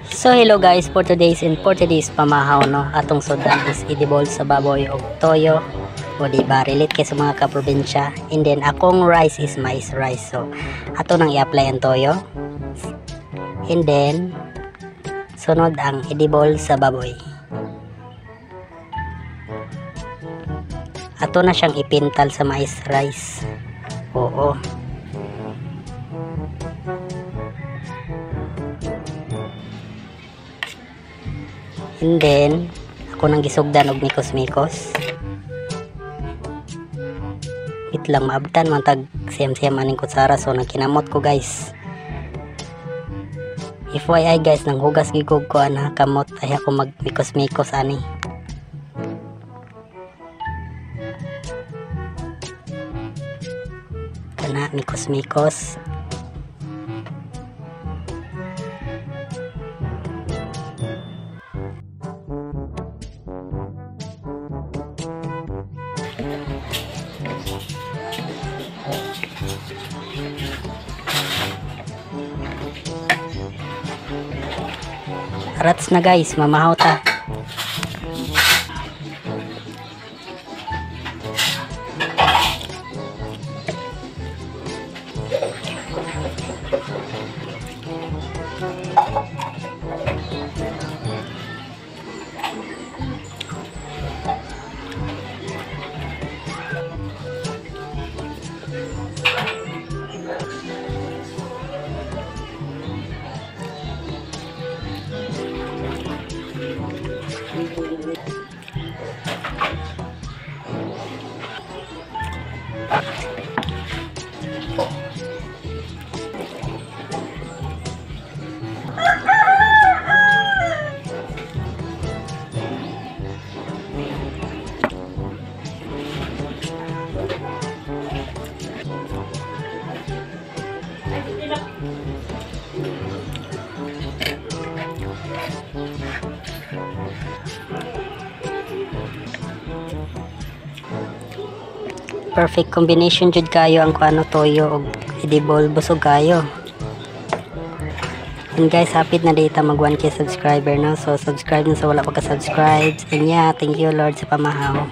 So hello guys, for today's and for today's pamahaw, no, atong sudan is edible sa baboy og toyo. O diba, relate kay sa mga kaprobinsya. And then akong rice is mais rice. So ato nang i-apply ang toyo. And then sunod ang edible sa baboy. Ato na siyang ipintal sa mais rice. Oo. And then, ako nang gisugdan og mikos-mikos. Wait lang, maabtan man tag siyam-siyam aning kutsara, so nagkinamot ko guys. FYI guys, nang hugas gigog ko ana kamot ay ako magmikos-mikos ani. Kana mikos-mikos. Rats na guys, mamahaw ta. Perfect combination jud kayo ang kuano toyo og edible, busog kayo. And guys, hapit na data mag 1K subscriber na, so subscribe na sa wala pa ka-subscribe. And yeah, thank you Lord sa pamahaw.